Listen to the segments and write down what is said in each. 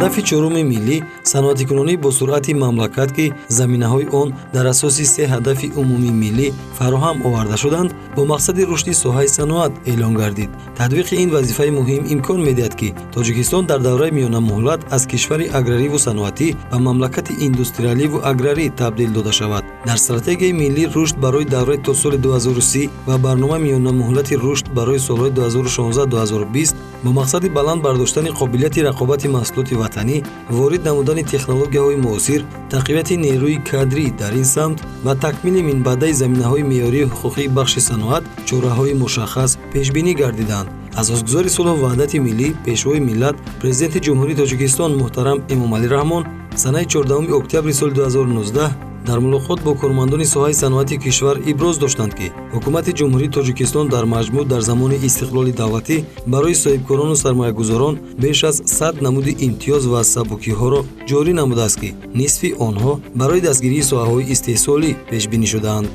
Ҳадафи чоруми миллӣ саноатикунонӣ бо суръати мамлакат, ки заминаҳои он дар асоси се ҳадафи умумии миллӣ фароҳам оварда шуданд, бо мақсади рушди соҳаи саноат эълон гардид. Татбиқи ин вазифаи муҳим имкон медиҳад, ки Тоҷикистон дар давраи миёнамуҳлат аз кишвари аграриву саноатӣ ба мамлакати индустриаливу аграрӣ табдил дода шавад. Дар стратегияи миллии рушд барои давраи то соли 2030 ва барномаи миёнамуҳлати рушд барои солҳои 2016-2020 бо мақсади баланд бардоштани қобилияти рақобати маҳсулоти ватанӣ, ворид намудани технологияҳои муосир, тақвияти нерӯи кадрӣ дар ин самт ва такмили минбаъдаи заминаҳои меъёрии ҳуқуқии бахши саноат чораҳои мушаххас пешбинӣ гардиданд. Асосгузори сулҳу ваҳдати миллӣ, Пешвои миллат, Президенти Ҷумҳурии Тоҷикистон муҳтарам Эмомалӣ Раҳмон санаи 14 октябри соли 2019 дар мулоқот бо кормандони соҳаи саноати кишвар иброз доштанд, ки Ҳукумати Ҷумҳурии Тоҷикистон дар маҷмӯъ дар замони истиқлоли давлатӣ барои соҳибкорону сармоягузорон беш аз 100 намуди имтиёз ва сабукиҳоро ҷорӣ намудааст, ки нисфи онҳо барои дастгирии соҳаҳои истеҳсолӣ пешбинӣ шудаанд.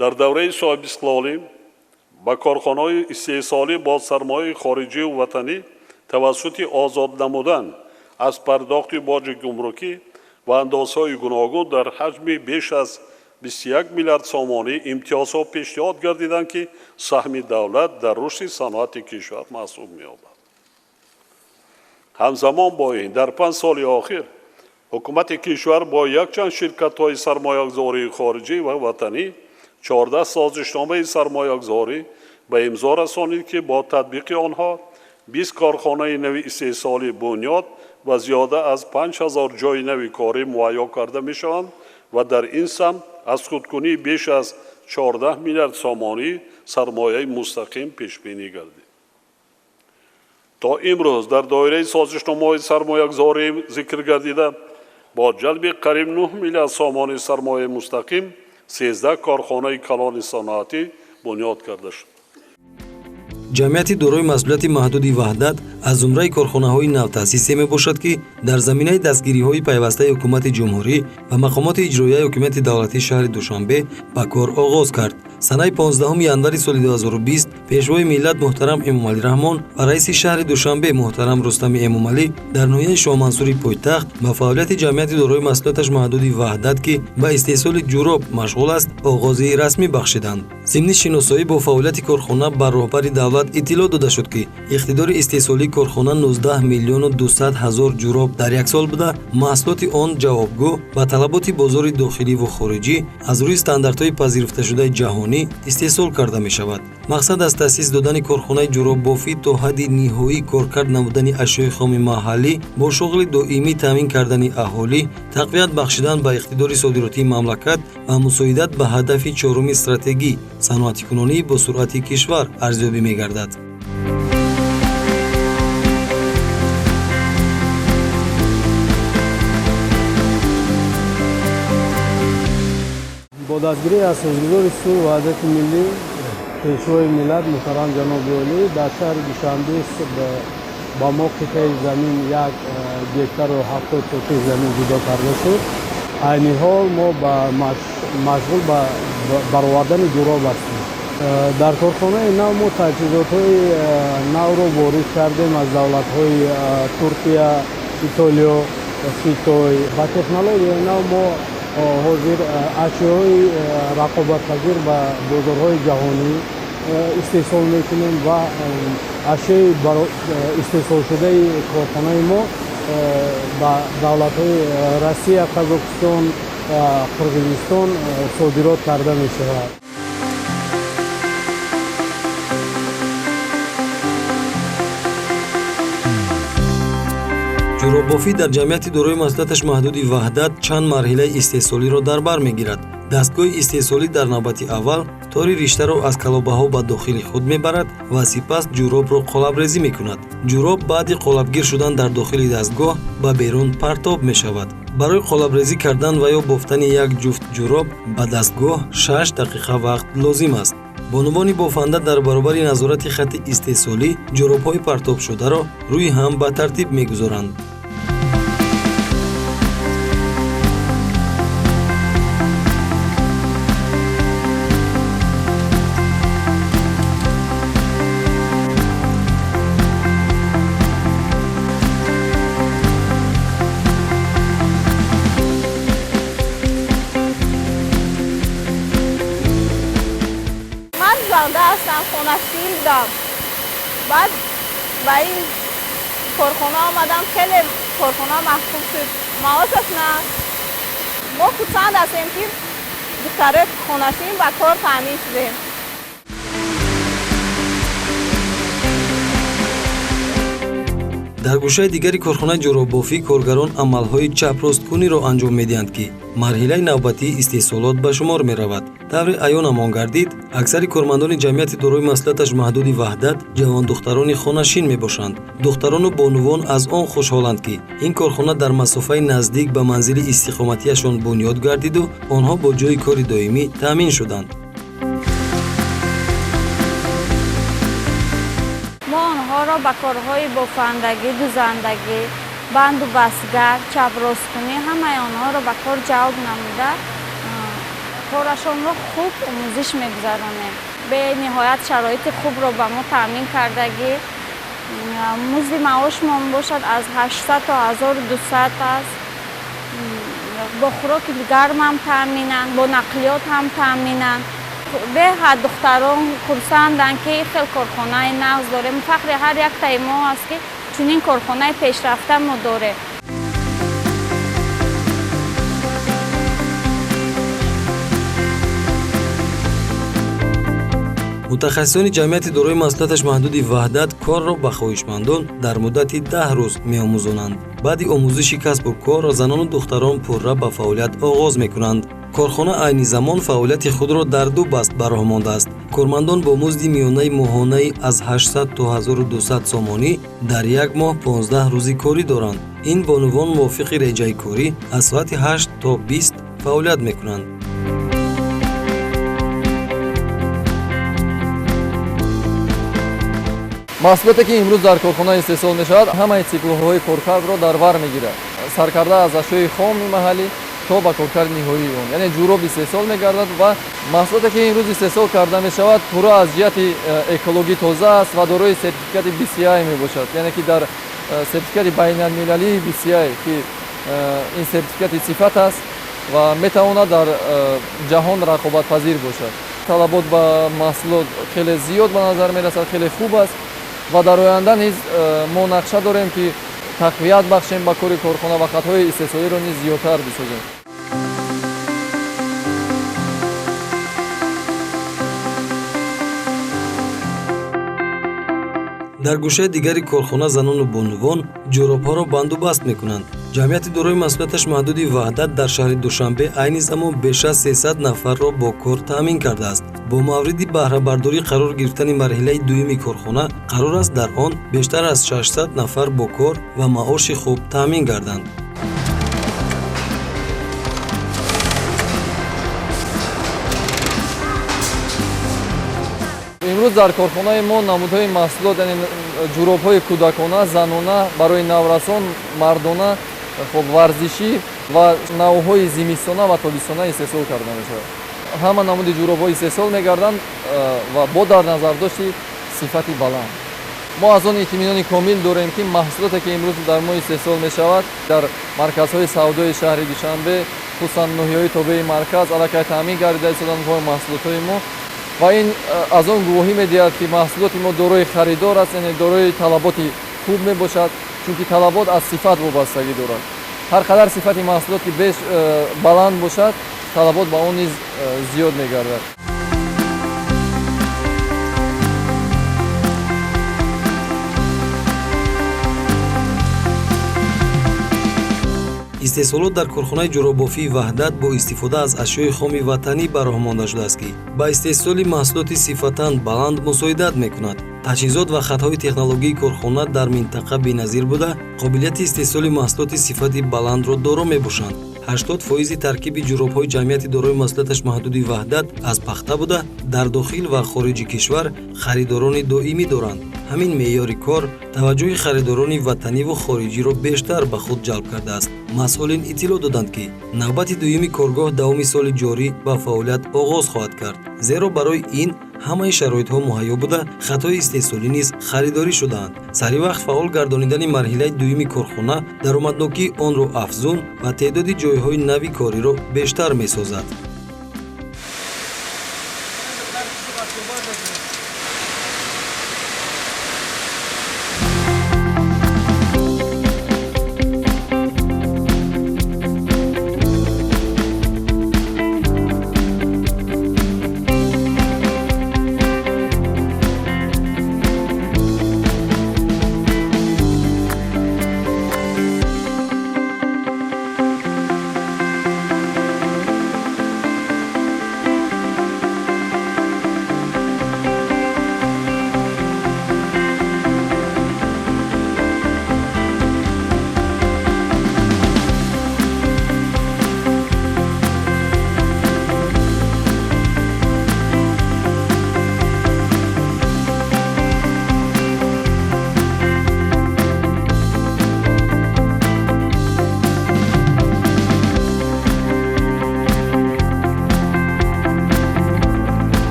Дар давраи соҳибистиқлолӣ ба корхонаҳои истеҳсолӣ бо сармояи хориҷиву ватанӣ тавассути озод намудан аз пардохти боҷи гумрукӣ ва андозҳои гуногун дар ҳаҷми беш аз 21 миллиард сомонӣ имтиёзҳо пешниҳод гардиданд, ки саҳми давлат дар рушди саноати кишвар маҳсуб меёбад. Ҳамзамон бо ин, дар 5 соли охир ҳукумати кишвар бо якчанд ширкатҳои сармоягузории хориҷӣ ва ватанӣ 14 созишномаи сармоягузорӣ ба имзо расонид, ки бо татбиқи онҳо 20 корхонаи нави истеҳсолӣ бунёд ва зиёда аз 5000 ҷойи нави корӣ муҳайё карда мешаванд ва дар ин самт аз худкунии беш аз 14 миллиард сомонӣ сармояи мустақим пешбинӣ гардид. То имрӯз дар доираи созишномаҳои сармоягузорӣ зикр гардида бо ҷалби қариб 9 миллиард сомонӣ сармояи мустақим 13 корхонаи калони саноатӣ бунёд карда шуд. Ҷамъияти дорои масъулияти маҳдуди «Ваҳдат» аз зумраи корхонаҳои навтаъсисе мебошад, ки дар заминаи дастгириҳои пайвастаи Ҳукумати Ҷумҳурӣ ва мақомоти иҷроияи ҳокимияти давлатии шаҳри Душанбе ба кор оғоз кард. Санаи 15 январи соли 2020 Пешвои миллат муҳтарам Эмомалӣ Раҳмон ва раиси шаҳри Душанбе муҳтарам Рустами Эмомалӣ дар ноҳияи Шоҳмансури пойтахт ба фаъолияти ҷамъияти дорои масъулияташ маҳдуди «Ваҳдат», ки ба истеҳсоли ҷуроб машғул аст, оғози расмӣ бахшиданд. Зимни шиносоӣ бо фаъолияти корхона ба роҳбари давлат иттилоъ дода шуд, ки иқтидори истеҳсолии корхона 19 миллиону 200 ҳазор ҷуроб дар як сол буда, маҳсулоти он ҷавобгӯ ба талаботи бозори дохиливу хориҷӣ аз рӯи стандартҳои пазируфташудаи ҷаҳонӣ истеҳсол карда мешавад. Мақсад аз таъсис додани корхонаи ҷуроббофӣ то ҳадди ниҳоӣ коркард намудани ашёи хоми маҳаллӣ, бо шуғли доимӣ таъмин кардани аҳолӣ, тақвият бахшидан ба иқтидори содиротии мамлакат ва мусоидат ба ҳадафи чоруми стратегӣ саноатикунонии бо суръати кишвар арзёбӣ мегардад. Бо дастгирии Асосгузори сулҳу ваҳдати миллӣ, Пешвои миллат муҳтарам ҷаноби олӣ, дар шаҳри Душанбе ба мо қитъаи замин 1 гектару 70 сотих замин ҷудо карда шуд. Айни ҳол мо машғул ба баровардани ҷуроб ҳастем. Дар корхонаи нав мо таҷҳизотҳои навро ворид кардем аз давлатҳои Туркия, Итолиё, Хитой. Ба технологияи нав мо ҳозир ашёҳои рақобатпазир ба бозорҳои ҷаҳонӣ истеҳсол мекунем ва ашёи истеҳсолшудаи корхонаи мо ба давлатҳои Россия, Қазоқистон, Қирғизистон содирот карда мешавад. Ҷуроббофӣ дар ҷамъияти дорои масъулияташ маҳдуди «Ваҳдат» чанд марҳилаи истеҳсолиро дар бар мегирад. Дастгоҳи истеҳсолӣ дар навбати аввал тори риштаро аз калобаҳо ба дохили худ мебарад ва сипас ҷуробро қолабрезӣ мекунад. Ҷуроб баъди қолабгир шудан дар дохили дастгоҳ ба берун партоб мешавад. Барои қолабрезӣ кардан ва ё бофтани як ҷуфт ҷуроб ба дастгоҳ 6 дақиқа вақт лозим аст. Бонувони бофанда дар баробари назорати хатти истеҳсолӣ ҷуробҳои партобшударо рӯи ҳам ба тартиб мегузоранд. банда ҳастам, хонашин будам. Баъд ба ин корхона омадам, хеле корхона маҳкум шуд, маошаш на. Мо хурсанд ҳастем, ки духтарои хонашин ба кор таъмин шудем. Дар гӯшаи дигари корхонаи ҷуробофӣ коргарон амалҳои чапросткуниро анҷом медиҳанд, ки марҳилаи навбатии истеҳсолот ба шумор меравад. Тавре аёнамон гардид, аксари кормандони ҷамъияти дорои масъулияташ маҳдуди «Ваҳдат» ҷавондухтарони хонашин мебошанд. Духтарону бонувон аз он хушҳоланд, ки ин корхона дар масофаи наздик ба манзили истиқоматиашон бунёд гардиду онҳо бо ҷойи кори доимӣ таъмин шуданд. Мо онҳоро ба корҳои бофандагӣ, дузандагӣ, банду бастгар, чапросткунӣ, ҳамаи онҳоро ба кор ҷалб намуда, корашонро хуб омӯзиш мегузаронем. Бениҳоят шароити хубро ба мо таъмин кардагӣ. Музди маошмон бошад аз 800 то 1200 аст. Бо хӯроки гармам таъминанд, бо нақлиёт ҳам таъминанд. Беҳад духтарон хурсанданд, ки хел корхонаи нағз дорем. Фахри ҳар яктаи мо аст, ки чунин корхонаи пешрафта мо дорем. Мутахассисони ҷамъияти дорои масъулияташ маҳдуди «Ваҳдат» корро ба хоҳишмандон дар муддати 10 рӯз меомӯзонанд. Баъди омӯзиши касбу кор занону духтарон пурра ба фаъолият оғоз мекунанд. Корхона айни замон фаъолияти худро дар ду баст ба роҳ мондааст. Кормандон бо музди миёнаи моҳонаи аз 800 то 1200 сомонӣ дар як моҳ 15 рӯзи корӣ доранд. Ин бонувон мувофиқи реҷаи корӣ аз соати 8 то 20 фаъолият мекунанд. Маҳсулоте, ки имрӯз дар корхона истеҳсол мешавад, ҳамаи циклҳои коркардро дар бар мегирад, саркарда аз ашёи хоми маҳаллӣ то ба коркарди ниҳоии он, яъне ҷуроб истеҳсол мегардад. Ва маҳсулоте, ки имрӯз истеҳсол карда мешавад, пурра аз ҷиҳати экологӣ тоза аст ва дорои сертификати BCI мебошад, яъне ки дар сертификати байналмилалии BCI, ки ин сертификати сифат аст ва метавонад дар ҷаҳон рақобатпазир бошад. Талабот ба маҳсулот хеле зиёд ба назар мерасад, хеле хуб аст ва дар оянда низ мо нақша дорем, ки тақвият бахшем ба кори корхона ва хатҳои истеҳсолиро низ зиёдтар бисозем. Дар гӯшаи дигари корхона занону бонувон ҷуробҳоро банду баст мекунанд. Ҷамъияти дорои масъулияташ маҳдуди «Ваҳдат» дар шаҳри Душанбе айни замон беш аз 300 нафарро бо кор таъмин кардааст. Бо мавриди баҳрабардорӣ қарор гирифтани марҳилаи дуюми корхона қарор аст дар он бештар аз 600 нафар бо кор ва маоши хуб таъмин гарданд. Имрӯз дар корхонаи мо намудҳои маҳсулот, яъне ҷуробҳои кӯдакона, занона, барои наврасон, мардона, хоб, варзишӣ ва навъҳои зимистона ва тобистона истеҳсол карда мешавад. Ҳама намуди ҷуробҳо истеҳсол мегарданд ва бо дар назардошти сифати баланд. Мо аз он итминони комил дорем, ки маҳсулоте, ки имрӯз дар мо истеҳсол мешавад, дар марказҳои савдои шаҳри Душанбе, хусусан ноҳияҳои тобеи марказ, аллакай таъмин гардида истоданд бо маҳсулотҳои мо ва ин аз он гувоҳӣ медиҳад, ки маҳсулоти мо дорои харидор аст, яъне дорои талаботи хуб мебошад, чунки талабот аз сифат вобастагӣ дорад. Ҳар қадар сифати маҳсулот ки беш баланд бошад, талабот ба он низ зиёд мегардад. Истеҳсолот дар корхонаи ҷуробофии «Ваҳдат» бо истифода аз ашёи хоми ватанӣ ба роҳ монда шудааст, ки ба истеҳсоли маҳсулоти сифатан баланд мусоидат мекунад. Таҷҳизот ва хатҳои технологии корхона дар минтақа беназир буда, қобилияти истеҳсоли маҳсулоти сифати баландро доро мебошанд. 80% таркиби ҷуробҳои ҷамъияти дорои масъулияташ маҳдуди «Ваҳдат» аз пахта буда, дар дохил ва хориҷи кишвар харидорони доимӣ доранд. Ҳамин меъёри кор таваҷҷӯҳи харидорони ватаниву хориҷиро бештар ба худ ҷалб кардааст. Масъулин иттилоъ доданд, ки навбати дуюми коргоҳ давоми соли ҷорӣ ба фаъолият оғоз хоҳад кард, зеро барои ин ҳамаи шароитҳо муҳайё буда, хатҳои истеҳсолӣ низ харидорӣ шудаанд. Сари вақт фаъол гардонидани марҳилаи дуюми корхона даромаднокии онро афзун ва теъдоди ҷойҳои нави кориро бештар месозад. Суҳбат мекунем.